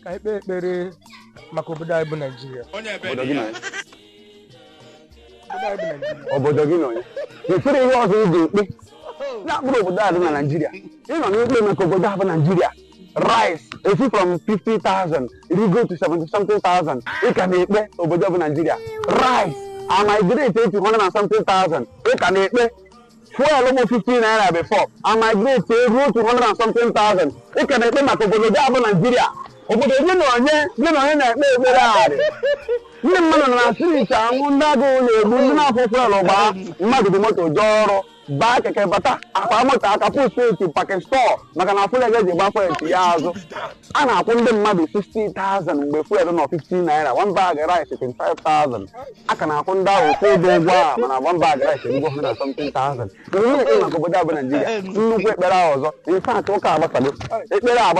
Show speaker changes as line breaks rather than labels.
Ka anyị kpee ekpere maka obodo anyị bụ Naijiria.
Obodo gị na onye?
Obodo anyị bụ Naijiria.
Obodo gị na onye? Ekpere ihe ọzọ ị ga-ekpe na-akpụrụ obodo a dị na Naijiria, ị nọ n'ikpe maka obodo a bụ Naijiria. Rice esi from 50,000 rigo to 70 something thousand, ị ka na-ekpe obodo bụ Naijiria. Rice a migrate to 100 and something thousand, ị ka na-ekpe. Fuel ụmụ 50 naira before a migrate ruo to 100 and something thousand, ị ka na-ekpe maka obodo gị abụ Naijiria. Obodo gị na onye? Gị na onye na-ekpe ekpere arị? Ndị mmadụ nọ na street anwụ, ndị agụụ na-egbu, ndị na-akwụ fuel gbaa mmadụ dị moto jee ọrụ, baa keke bata, akpa moto aka push to parking store maka na fuel eji gba fuel ya azụ. A na-akwụ ndị mmadụ 60,000 mgbe fuel nọ 15 naira, one bag rice 25,000. A ka na-akwụ ndị ahụ ofu ụdị ụgwọ a, mana one bag rice erugo 100 and something thousand. Ihe ekpe maka obodo a bụ Naijiria, nnukwu ekpere ahụ ọzọ. In fact, ụka agbasago ekpere agba.